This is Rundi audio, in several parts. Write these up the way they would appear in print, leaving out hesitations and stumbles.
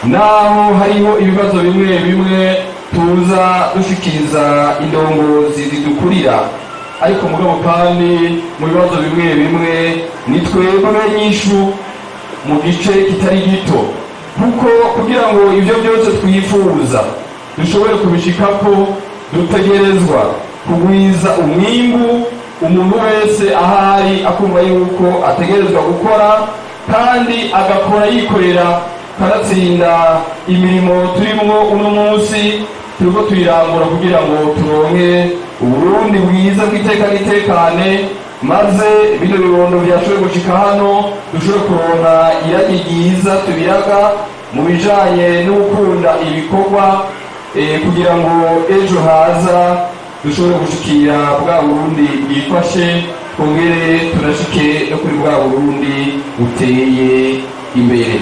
Naho hariho ibibazo bimwe bimwe tuza dushikiriza indongozi zidukurira, ariko mugabo kandi mu bibazo bimwe bimwe ni twebwe nyishu mu gice kitari gito, kuko kugira ngo ibyo byose twifuza dushobore kubishikako, dutegerezwa kugwiza umwimbu. Umuntu wese ahari akumva yuko ategerezwa gukora kandi agakora yikorera. Kanatsinda imirimo turimwo uno munsi turiko tuyirangura kugira ngo turonke Uburundi bwiza bw'iteka n'itekane, maze bino bibondo byashoboye gushika hano dushobore kuronka iragi ryiza tubiraga mu bijanye no gukunda ibikorwa, kugira ngo ejo haza dushobore gushikira bwa Burundi bwifashe, twongere tunashike no kuri bwa Burundi buteye imbere.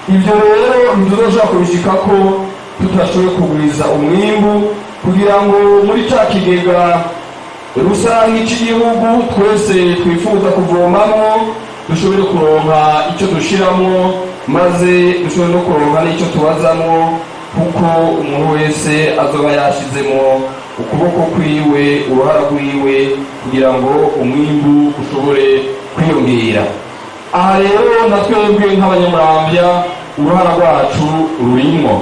Ibyo rero ntituzoshobora kubishikako tutashoboye kugwiza umwimbu, kugira ngo muri ca kigega rusange cy'igihugu twese twifuza kuvomamwo dushobore kuronka icyo dushiramwo, maze dushobore no kuronka n'icyo tubazamwo, kuko umuntu wese azoba yashizemo ukuboko kwiwe, uruhara rwiwe, kugira ngo umwimbu ushobore kwiyongera. Aha rero na twebwe nk'Abanyamuramvya uruhara rwacu rurimwo.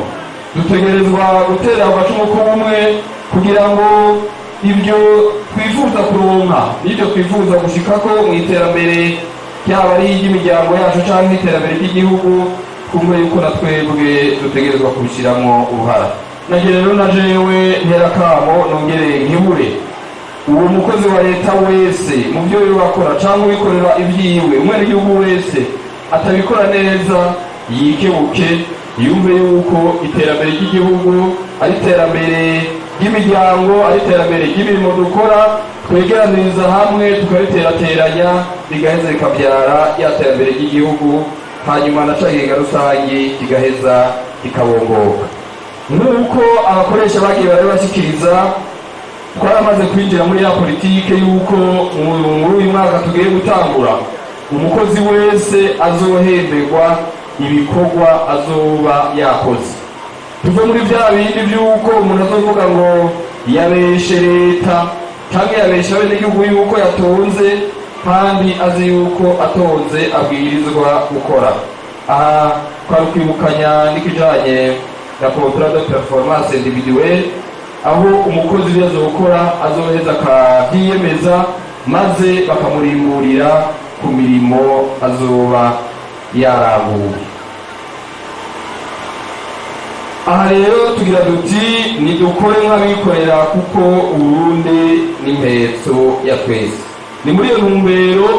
Dutegerezwa gutera agacumu k'ubumwe kugira ngo ibyo twifuza kuronka n'ibyo twifuza gushikako mu iterambere, ryaba ari iry'imiryango yacu cyangwa iterambere ry'igihugu, twumve yuko na twebwe dutegerezwa kubishyiramo uruhara. Nagira rero na jewe ntera kamo, nongere nkibure uwo mukozi wa leta wese mu byo yiwe akora cyangwa uwikorera ibyiwe, umwenegihugu wese atabikora neza yikebuke, yumve yuko iterambere ry'igihugu ari iterambere ry'imiryango, ari iterambere ry'imirimo dukora, twegeraniriza hamwe tukariterateranya, rigaheza rikabyara ya terambere ry'igihugu, hanyuma na ca kigega rusange kigaheza kikabongoka. Nk'uko abakoresha bagiye barabibashyikiriza, twaramaze kwinjira muri ya politike y'uko muri uyu mwaka tugiye gutangura umukozi wese azohemberwa ibikorwa azoba yakoze. Tuve muri bya bindi by'uko umuntu azovuga ngo yabeshe leta cyangwa yabeshe abenegihugu yuko yatonze, kandi azi yuko atonze abwirizwa gukora. Aha twari kwibukanya n'ikijanye na contrat de performance individuelle, aho umukozi ibyo azokora azoheza akabyiyemeza, maze bakamurimburira ku mirimo azoba yaranguye. Aha rero tugira duti: nidukore nk'abikorera, kuko Uburundi n'impetso ya twese. Ni muri iyo ntumbero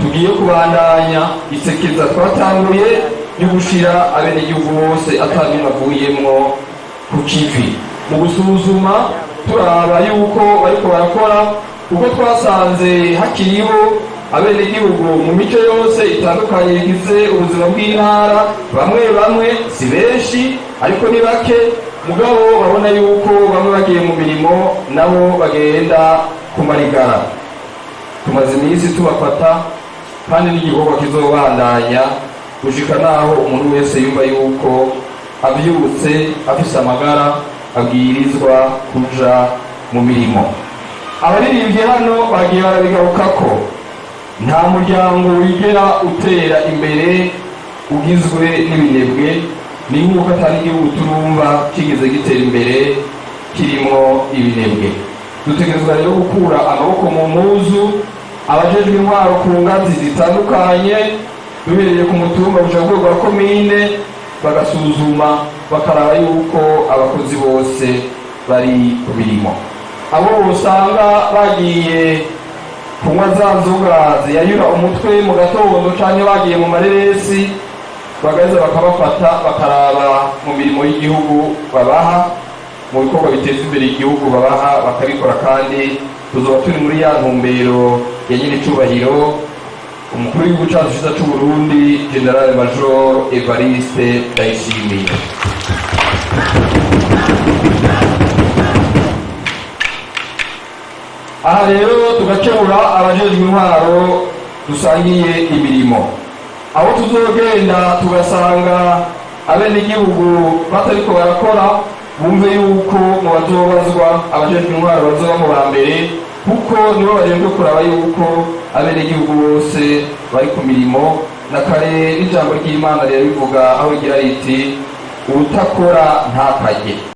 tugiye kubandanya isekeza twatanguye yo gushira abenegihugu bose atanumwe avuyemwo ku kivi, mu gusuzuma turaba yuko bariko barakora, kuko twasanze hakiriho abenegihugu mu mico yose itandukanye igize ubuzima bw'intara, bamwe bamwe, si benshi ariko ni bake, mugabo babona yuko bamwe bagiye mu mirimo nabo bagenda kumarigara. Tumaze iminsi tubafata, kandi n'igikorwa kizobandanya gushika naho umuntu wese yumva yuko avyutse afise amagara abwirizwa kuja mu mirimo. Abaririmbyi hano bagiye barabigarukako: nta muryango wigera utera imbere ugizwe n'ibinebwe. Ni nk'uko atari igihugu turumva kigeze gitera imbere kirimo ibinebwe. Dutegerezwa rero gukura amaboko mu mpuzu, abajejwe intwaro ku ngazi zitandukanye, duhereye ku mutumba gushika ku rwego rwa komine, bagasuzuma bakaraba yuko abakozi bose bari ku mirimo. Abo usanga bagiye kunywa za nzoga ziyayura umutwe mu gatondo canke bagiye mu mareresi, bagaheza bakabafata, bakaraba mu mirimo y'igihugu babaha, mu bikorwa biteza imbere igihugu babaha, bakabikora. Kandi tuzoba turi muri ya ntumbero ya nyir'icubahiro umukuru w'igihugu cacu ciza c'Uburundi, General Major Evariste Ndayishimiye. Aha rero tugakebura abajejwe intwaro dusangiye imirimo, aho tuzogenda tugasanga Abenegihugu batariko barakora bumve yuko mu bazobazwa, abajejwe intwaro bazoba mu ba mbere, kuko nibo bajejwe kuraba yuko abenegihugu bose bari ku mirimo. Na kare n'ijambo ry'Imana rirabivuga, aho rigira riti: "Uwutakora ntakarye."